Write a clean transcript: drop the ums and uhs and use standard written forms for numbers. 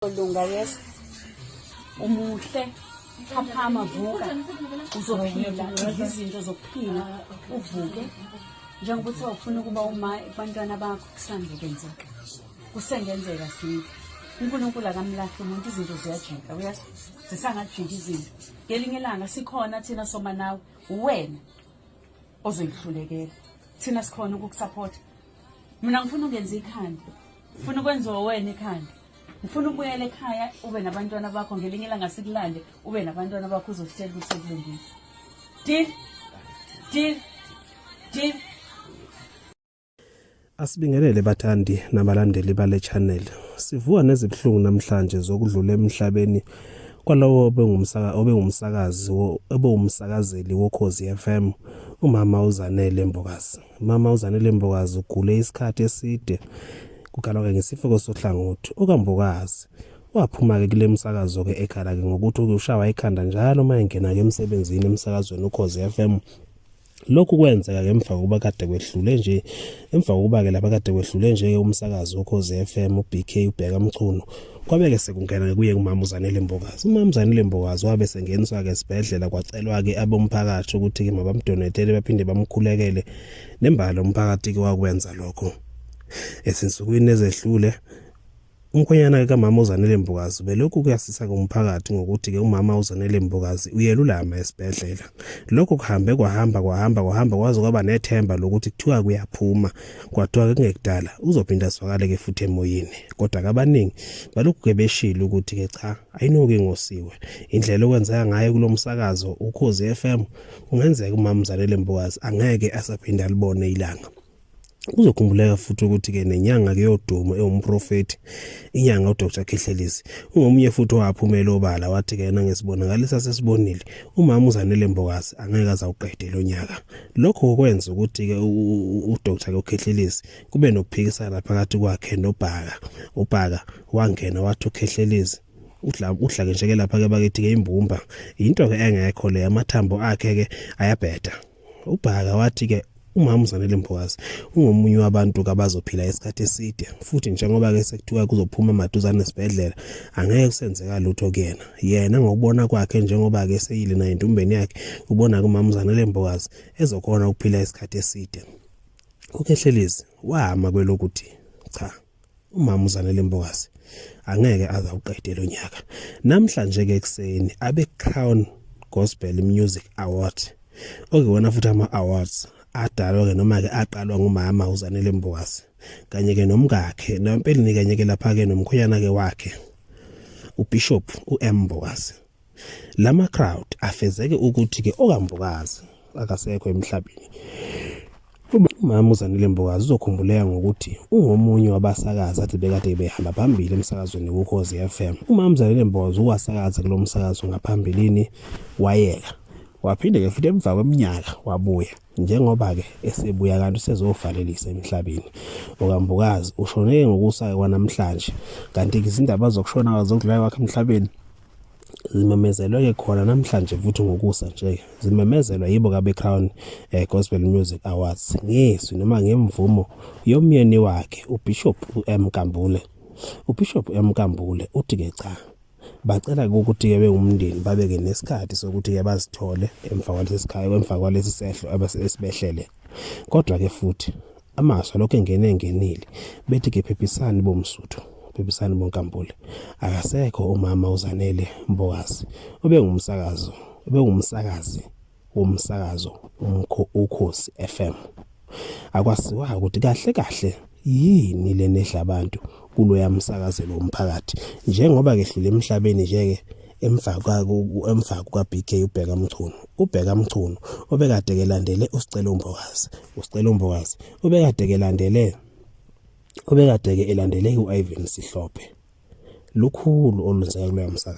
Lunga, yes, umuhle, phaphama, vuka, uzophila, idla izinto zokuphila, uvuke njengoba uthiwa ufuna ukuba uma kubantwana bakho. Kusanzokwenzeka, kusengenzeka sinke. UNkulunkulu akamlahli umuntu, izinto ziyajika, uyazi, zisangajika izinto. Ngelinye ilanga sikhona thina, soma nawe. Uwena ozoyihlulekela, thina sikhona ukukusupport. Mina ngifuna ungenza ikhanda, ngifuna ukwenziwa wena ikhanda, ngifuna ubuyele ekhaya ube nabantwana bakho. Ngelinye ilanga sikulande, ube nabantwana bakho, uzositshela ukuthi sekulungile. Deal, deal, deal. Asibingelele bathandi nabalandeli bale channel. Sivuka nezibuhlungu namhlanje zokudlula emhlabeni kwalowo obengumsaka obengumsakazi obewumsakazeli woKhozi FM, umama uZanele Mbokazi. Mama uZanele Mbokazi ugule isikhathi eside, kukhalwa ke ngesifo sohlangothi. OkaMbokazi waphuma ke kule msakazo ke ekhala ke ngokuthi ushawa ikhanda njalo uma engena ke emsebenzini emsakazweni uKhozi FM. Lokhu kwenzeka ngemva kokuba kade kwehlule nje, emva kokuba ke lapha kade kwehlule nje umsakazi woKhozi FM uBK uBheka Mchunu, kwabeke sekungena kuye umama uZanele Mbokazi. Umama uZanele Mbokazi wabe sengeniswa ke esibhedlela, kwacelwa ke abomphakathi ukuthi ke mabamdonethele baphinde bamkhulekele. Nembala umphakathi ke wakwenza lokho. Ezinsukwini ezehlule, umkhwenyana ke kamama uZanele Mbokazi belokhu kuyasisa kumphakathi ngokuthi ke umama uZanele Mbokazi uyelulama esibhedlela. Lokho kuhambe kwahamba kwahamba kwahamba, kwaze kwaba nethemba lokuthi kuthiwa kuyaphuma, kwathiwa ke kungekudala uzophinda azwakale ke futhi emoyeni. Kodwa kabaningi balokhu ke beshilo ukuthi ke cha, ayinoke ngosiwe indlela okwenzeka ngayo kulo msakazo uKhozi FM, kungenzeka umama uZanele Mbokazi angeke asaphinda alibone ilanga. Kuzokhumbuleka futhi ukuthi-ke nenyanga ke yodumo ewumprofethi, inyanga uDr Khehlelezi, ungomunye futhi owaphumela obala wathi-ke yena ngesibonakalisa sesibonile, umama uZanele Mbokazi angeke aze awuqede lo nyaka. Lokho kwenza ukuthi-ke uDr uKhehlelezi kube nokuphikisana phakathi kwakhe noBhaka. UBhaka wangena wathi uKhehlelezi udla udla ke nje ke lapha ke bakithi ke imbumba, into ke engekho le, amathambo akhe ke ayabheda. UBhaka wathi ke umama uZanele Mbokazi ungomunye wabantu kabazophila isikhathi eside, futhi njengoba ke sekuthiwa kuzophuma maduzane esibhedlela, angeke kusenzeka lutho kuyena. Yena ngokubona kwakhe, njengoba ke seyile naye entumbeni yakhe, ubona kumama uZanele Mbokazi ezokhona ukuphila isikhathi eside. UKhehlelezi wahama kwelokuthi cha, umama uZanele Mbokazi angeke aze awuqede lo nyaka. Namhlanje ke ekuseni abe Crown Gospel Music Award, okuwona futhi ama awards adalwa ke noma ke aqalwa ngumama uZanele Mbokazi kanye ke nomkakhe nempelini kanye ke lapha ke nomkhwenyana ke wakhe uBishop uM Mbokazi. Lama crowd afezeke ukuthi ke okaMbokazi akasekho emhlabeni. Umama uZanele Mbokazi uzokhumbuleka ngokuthi ungomunye wabasakazi athi bekade behamba phambili emsakazweni kuKhozi FM. Umama uZanele Mbokazi uwasakaza kulo msakazo ngaphambilini, wayeka. Waphinde ke futhi emva kweminyaka wabuya. Njengoba ke esebuya kanti usezovalelisa emhlabeni. OkaMbokazi ushone ngokusa kwanamhlanje, kanti izindaba zokushona zokudlula kwakhe emhlabeni zimemezelwe ke khona namhlanje futhi ngokusa nje, zimemezelwa yibo kabe Crown Gospel Music Awards ngezwi noma ngemvumo yomyeni wakhe uBishop uM Nkambule. UBishop M Nkambule uthi ke cha, bacela ukuthi ke bewumndeni babeke nesikhathi sokuthi ke bazithole emva kwalesi sikhathi, emva kwalesi sehlo esibehlele. Kodwa ke futhi amazwi lokho engene engenile, bethi ke phephisani bomsuthu, phephisani boNkambule, akasekho umama uZanele Mbokazi obengumsakazo, obengumsakazi womsakazo uKhozi FM. Akwasiwa ukuthi kahle kahle yini lenedla abantu kuloya msakazelo womphakathi, njengoba kehlule emhlabeni nje ke emva kuka BK uBheka Mchunu. UBheka Mchunu obekade kelandele uSicelo Mbokazi, uSicelo Mbokazi obekade kelandele, obekade ke elandele uIvan Sihlophe. Lukhulu olwenzeka kuloya msakazo.